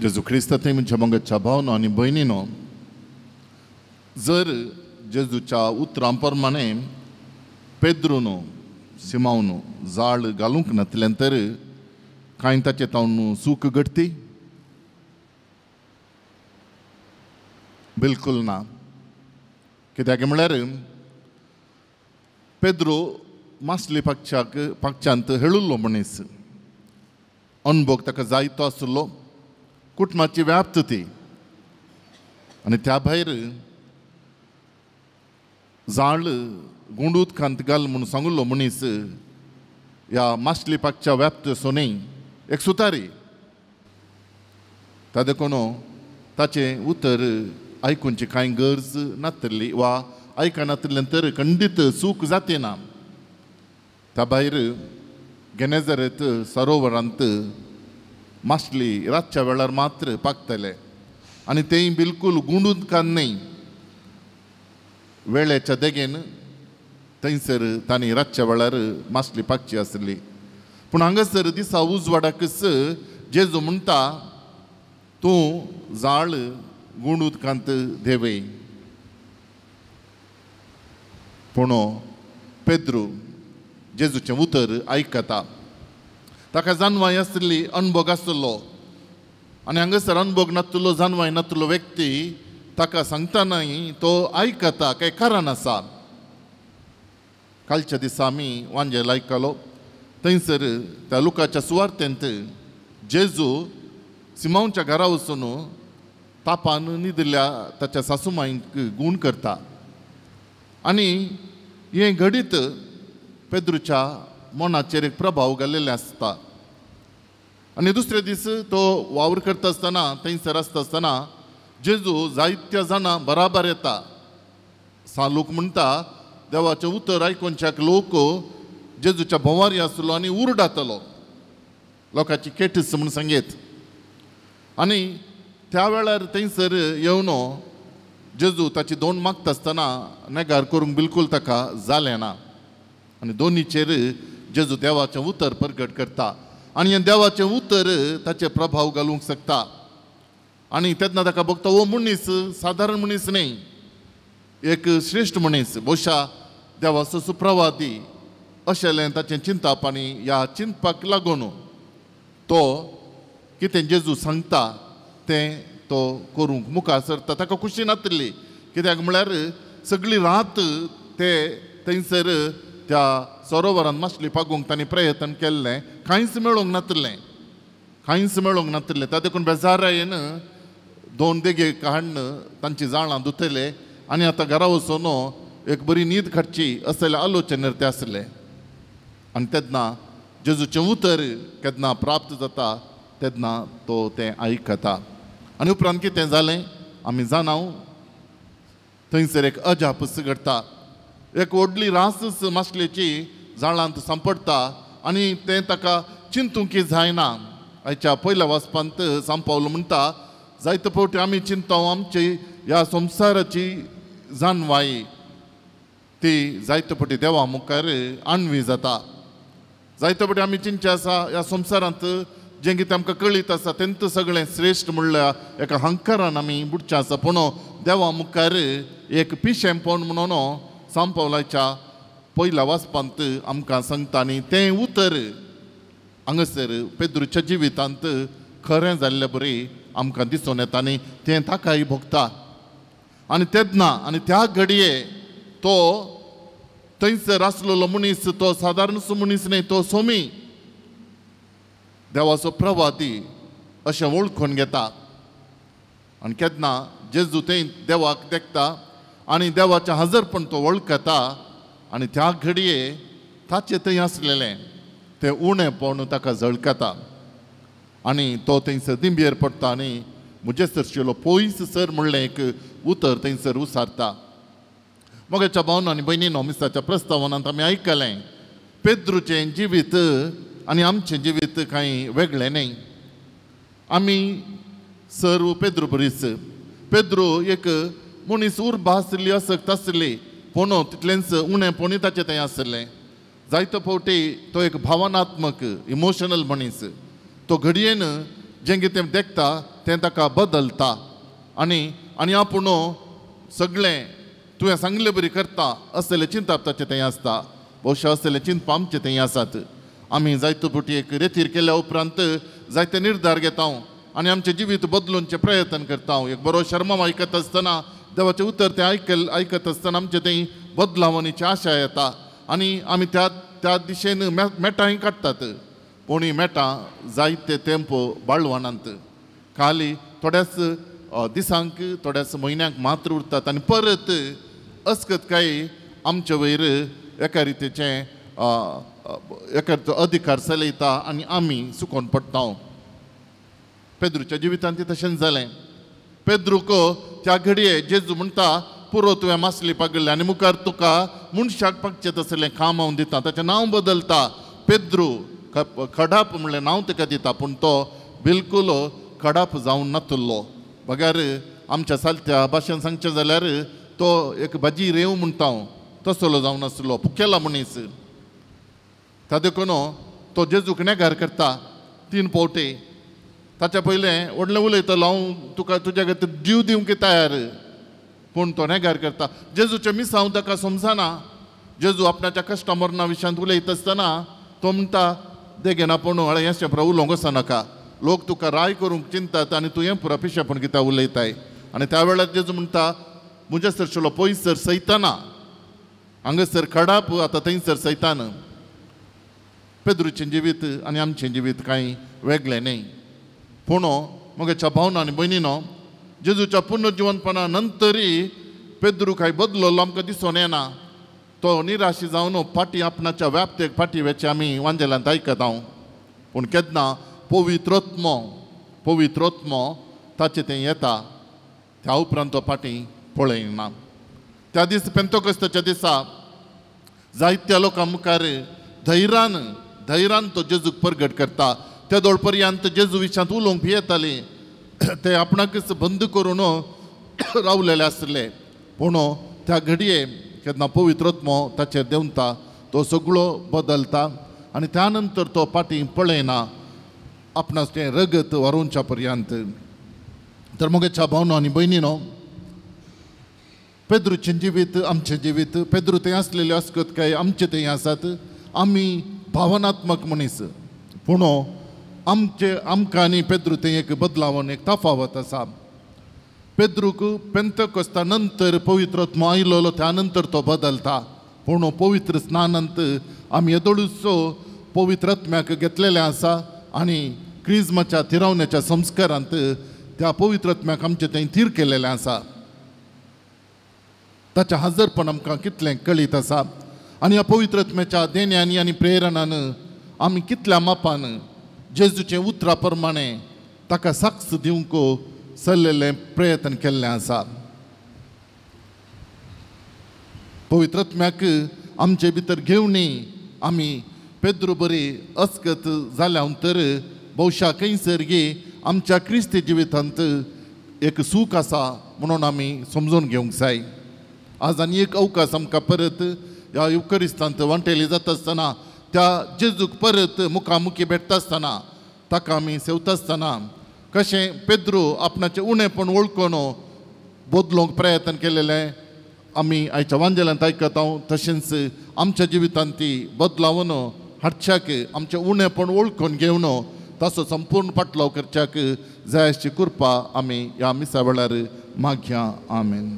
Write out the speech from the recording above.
जेजू क्रिस्ता थंय म्हज्या मोगाच्या भावनो आनी भयणीनो, जर जेजूच्या उतरां प्रमाणे पेद्रून सिमावन जाळ घालूंक नातल्यान तर कांय ताचें तावन चूक घडटी? बिलकूल ना. कित्याक म्हळ्यार पेद्रो मासली पक्षाक पक्षांत हेळुल्लो मनीस, अनभोग ताका जायतो आसलो, कुटुंबाची व्याप्त ती, आनी त्या भायर जाळ गुंड उदकांत घाल म्हूण सांगलो मनीस ह्या मासली पाकच्या व्याप्त सोनी एक सुतारी. ता देखून ताचें उतर आयकुची कांय गरज नातली वा आयकनातल्यान तर खंडीत चूक जाते ना. त्या भायर गेनेजरेत सरोवरांत मासली रातच्या वेळार मात्र पाकतले आनी तेय बिलकूल गुंड उदकान न्हय, वेळेच्या देगेन थंयसर तांणी रातच्या वेळार मासली पाकची आसली. पूण हांगासर दिसा उजवाडाकच जेजू म्हणटा तूं जाळ गुंड उदकांत देवय. पूण पेद्रू जेजूचें उतर आयकता, ताका जानवाय आसली, अनभोग आसलो, आनी हांगासर अनभोग नातलो, जानवाय नातलो व्यक्ती ताका सांगतानाय तो आयकता काय कारण आसा. कालच्या दिसा आमी वांजेल आयकलो, थंयसर त्या लुकाच्या सुवार्थेंत जेजू सिमांवच्या घरा वचून तापान न्हिदिल्ल्या ताच्या सासूमांयक गूण करता आनी हें घडीत पेद्रूच्या मनाचेर एक प्रभाव घाल्लेले आसता. आनी दुसरे दीस तो वावर करता आसतना थंयसर आसता आसतना जेजू जायत्या जाणां बराबर येता. सालूक म्हणटा देवाचें उतर आयकुच्याक लोक जेजूच्या भोंवारी आसलो आनी उरडातलो, लोकांची केटीस म्हूण सांगीत. आनी त्या वेळार थंयसर येवन जेजू ताची दोन मागता आसतना नेगार करूंक बिलकूल ताका जालें ना. आनी दोनीचेर जेजू देवाचें उतर प्रगट करता आनी हें देवाचें उतर ताचे प्रभाव घालूंक शकता. आनी तेन्ना ताका बघता हो मनीस सादारण मनीस न्हय, एक श्रेश्ठ मनीस, भोवशा देवाचो सुप्रवादी अशें ताचें चिंतप. आनी ह्या चिंतपाक लागून तो कितें जेजू सांगता तें तो करूंक मुखार सरता. ताका खुशी नातली, कित्याक म्हळ्यार सगळी रात ते थंयसर त्या सरोवरांत मासली पागूंक तांणी प्रयत्न केल्लें, कांयच मेळोंक नातलें, कांयच मेळोंक नातलें. ता देखून बेजारायेन दोन देगेक हाडून तांची जाळां धुतले आनी आतां घरा वचून एक बरी न्हीद काडची असले आलोचनेर ते आसले. आनी तेन्ना जेजूचें उतर केन्ना प्राप्त जाता तेन्ना तो तें आयकता. आनी उपरांत कितें जालें आमी जाणाव, थंयसर एक अजापस घडटा, एक व्हडली रासच मासलेची जाळांत सांपडटा आनी तें ताका चिंतूंक जायना. आयच्या पयल्या वाचपांत सांपावलो म्हणटा जायते फावटी आमी चिंता आमची ह्या संवसाराची जानवाय ती जायते फावटी देवा मुखार आणवी जाता. जायते फावटी आमी चिंतचें आसा ह्या संवसारांत जें कितें आमकां कळीत आसा तेंच सगळें श्रेश्ठ म्हणल्यार एका हंकारान आमी बुडचें आसा. पूण देवा मुखार एक पिशेंपण म्हणून सांपावलाच्या पयल्या वाचपांत आमकां सांगता. आनी तें उतर हांगासर पेद्रूच्या जिवितांत खरें जाल्ले बरी आमकां दिसून येता आनी तें ताकाय भोगता. आनी तेन्ना आनी त्या घडये तो थंयसर आसलेलो मनीस तो सादारणसो मनीस न्हय, तो सोमी देवाचो प्रवादी अशें वळखून घेता. आनी केन्ना जेजू थंय देवाक देखता आनी देवाचें हजरपण तो वळखता आनी त्या घडये ताचें थंय आसलेलें तें उणेपण ताका झळकता आनी तो थंयसर दिंबेर पडटा आनी म्हजे सरशिलो पयस सर म्हणलें एक उतर थंयसर उसारता. मोगाच्या भावना आनी भयणीनो, मिसाच्या प्रस्तावनांत आमी आयकलें पेद्रूचें जिवीत आनी आमचें जिवीत कांय वेगळें न्हय. आमी सर्व पेद्रू बरीच. पेद्रू एक मनीस उर्बा आसली, असक्त आसली, पूण तितलेंच उणेपणी ताचें थंय आसलें. जायते फावटी तो एक भावनात्मक इमोशनल मनीस, तो घडयेन जें कितें देखता तें ताका बदलता आनी आनी आपूण सगळें तुवें सांगले बरी करता असलें चिंतप ताचें थंय आसता. भोवशा असलें चिंतप आमचें थंय आसात. आमी जायते फावटी एक रेतीर केल्या उपरांत जायते निर्धार घेता आनी आमचें जिवीत बदलूनचें प्रयत्न करता. एक बरो शर्मा आयकत आसतना देवाचें उतर तें आयकत आसतना आमचें थंय बदलावणीची आशा येता आनी आमी त्या त्या दिशेन मेटांय काडटात. पूण ही मेटां जायते तेंपो बाळवानांत खाली थोड्याच दिसांक थोड्याच म्हयन्यांक मात्र उरतात आनी परत अस्कत काय आमचे वयर एका रितीचें एका अधिकार चलयता आनी आमी सुकोन पडटा. पेद्रूच्या जिवितांत तें तशेंच जालें. पेद्रूक त्या घडये जेजू म्हणटा पुरो तुवें मासली पागल्ली आनी मुखार तुका मनशाक पागचें तसलें काम हांव दिता. ताचें नांव बदलता, पेद्रू खडाप म्हणलें नांव ताका दिता, पूण तो बिलकूल खडाप जावन नातुल्लो. बगर आमच्या सालत्या भाशेन सांगचें जाल्यार तो एक भाजी रेंव म्हणटा हांव तसलो जावन आसलो, पुकेला मनीस. त्या देखून तो जेजूक नेगार करता 3 फावटी. ताच्या पयलें व्हडलें उलयतलो हांव तुका तुज्या खातीर जीव दिवंक तयार, पूण तो नेगार करता. जेजूचें मिसांव ताका समजना. जेजू आपणाच्या कश्टा मरणा विशयांत उलयता आसतना तो म्हणटा देगेन आपूण हळें हें पुरा उलोवंक वचनाका, लोक तुका राय करूंक चिंतात आनी तूं हें पुरा पिशेपण कित्याक उलयताय. आनी त्या वेळार जेजू म्हणटा म्हज्या सरशिलो पयसर सैताना, हांगासर खडाप आतां थंयसर सैतान. पेद्रूचें जिवीत आनी आमचें जिवीत कांय वेगळें न्हय. पूण म्हज्या भावना आनी भयणीनो जेजूच्या पुनर्जिवनपणा नंतरय पेद्रू कांय बदललो आमकां दिसून येना. तो निराशी जावन फाटीं आपणाच्या व्याप्तेक फाटीं वेचें आमी वांजेलांत आयकता. पूण केन्ना पवित्रोत्मो ताचें तें येता त्या उपरांत तो फाटीं पळयना. त्या दीस पेंतकोस्ताच्या दिसा जायत्या लोकां मुखार धैर्यान धैर्यान तो जेजूक परगट करता. त्या दोळ पर्यंत जेजू विशांत उलोवंक भियेताले, ते आपणाकच बंद करून रावलेले आसले. पूण त्या घडये केन्ना पवित्रोत्मो ताचेर देंवता तो सगळो बदलता आनी त्या नंतर तो फाटीं पळयना आपणाचें रगत वारोवच्या पर्यंत. तर म्हज्या भावनो आनी भयणीनो पेद्रूचें जिवीत आमचें जिवीत, पेद्रू थंय आसलेले अस्कत काय आमचे थंय आसात. आमी भावनात्मक मनीस, पूण आमचे आमकां आनी पेद्रू थंय एक बदलावन एक तफावत आसा. पेद्रूक पेंतकोस्ता नंतर पवित्रत्मो आयलोलो त्या नंतर तो बदलता. पूण पवित्र स्नानांत आमी येदोळूचो पवित्रत्म्याक घेतलेलें आसा आनी क्रिज्माच्या थिरावण्याच्या संस्कारांत त्या पवित्रत्म्याक आमचें थंय थीर केलेलें आसा. ताचें हाजरपण आमकां कितलें कळीत आसा आनी ह्या पवित्रत्म्याच्या देण्यांनी आनी प्रेरणान आमी कितल्या मापान जेजूचें उतरा प्रमाणे ताका साक्ष दिवंक चल्लेलें प्रयत्न केल्लें आसा. पवित्रत्म्याक आमचे भितर घेवनी आमी पेद्रू बरी अस्कत जाल्या तर भोवशा खंयसर गे आमच्या क्रिस्ती जिवितांत एक सूख आसा म्हणून आमी समजून घेवंक जाय. आज आनी एक अवकाश आमकां परत ह्या युकरिस्तांत वांटेली जाता आसतना त्या जेजूक परत मुखामुखी भेटता आसतना ताका आमी सेवता आसतना कशें पेद्रू आपणाचें उणेपण वळखून बदलूंक प्रयत्न केलेलें आमी आयच्या वांजेलांत आयकता. तशेंच आमच्या जिवितांत ती बदलावन हाडच्याक आमचें उणेपण वळखून घेवन ताचो संपूर्ण पाटलाव करच्याक जाय अशी कृपा आमी ह्या मिसा वेळार मागया. आमेन.